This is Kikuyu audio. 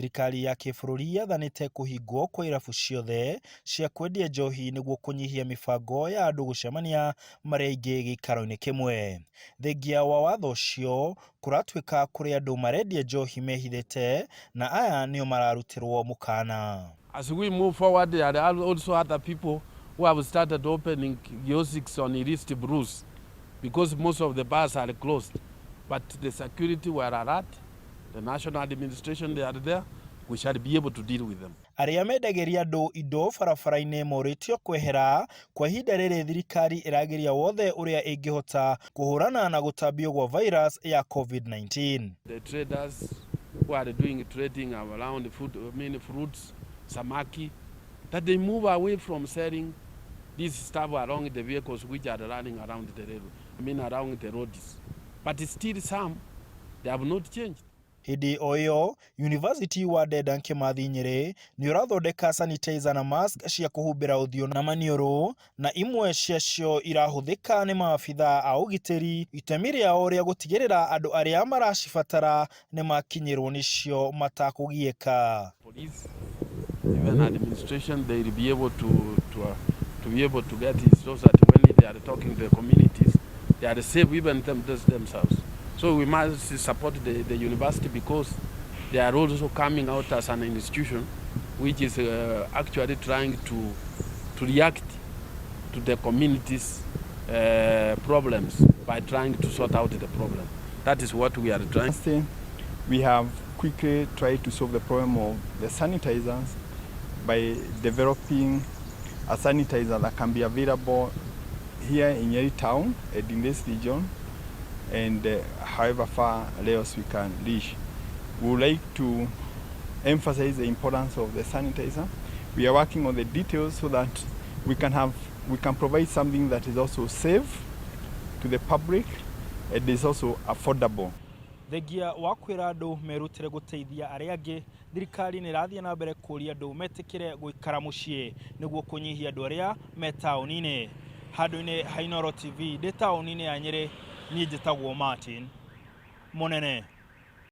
Thirikari ya kĩbũrũri yathanĩte kũhingwo kwa irabu ciothe cia kwendia njohi nĩguo kũnyihia mĩbango ya andũ gũcemania marĩ aingĩ gĩikaro-inĩ kĩmwe. Thengia wa watho ũcio, kũratuĩka kũrĩ andũ marendia njohi mehithĩte na aya nĩo mararutĩrwo mũkana. As we move forward, there are also other people who have started opening kiosks on illicit brews because most of the bars are closed. But the security were alert, the national administration, they are there, we shall be able to deal with them. Arĩa mendagĩria andũ indo barabara-inĩ morĩtio kwehera kwa ihinda rĩrĩ thirikari ĩrageria wothe ũrĩa ĩngĩhota kũhũrana na gũtambio gwa virus ya COVID-19. The traders who are doing trading around food, I mean fruits, samaki, that they move away from selling this stuff along the vehicles which are running around the railway, I mean around the roads. But still some, they have not changed. Hĩndĩ o ĩyo, University wa Dedan Kimathi Nyĩrĩ nĩ ũrathondeka sanitizer na mask cia kũhumbĩra ũthiũ na maniũrũ na imwe ciacio irahũthĩka nĩ maabithaa a ũgitĩri itemi rĩao rĩa gũtigĩrĩra andũ arĩa maracibatara nĩ makinyĩrwo nĩcio matakũgiĩka. Police, even administration, they will be able to be able to get it so that when they are talking to the communities, they are safe even themselves. So we must support the university because they are also coming out as an institution which is actually trying to react to the community's problems by trying to sort out the problem. That is what we are trying. We have quickly tried to solve the problem of the sanitizers by developing a sanitizer that can be available here in Nyeri town and in this region and however far else we can reach. We would like to emphasize the importance of the sanitizer. We are working on the details so that we can provide something that is also safe to the public and is also affordable. Thengia wa kwĩra andũ merutĩre gũteithia arĩa angĩ, thirikari nĩ ĩrathiĩ na mbere kũria andũ metĩkĩre gũikara mũciĩ nĩguo kũnyihia andũ arĩa me taũni-inĩ. Handũ-inĩ ha Inooro TV ndĩ taũni-inĩ ya Nyĩrĩ, niĩ njĩtagwo Martin Mũnene.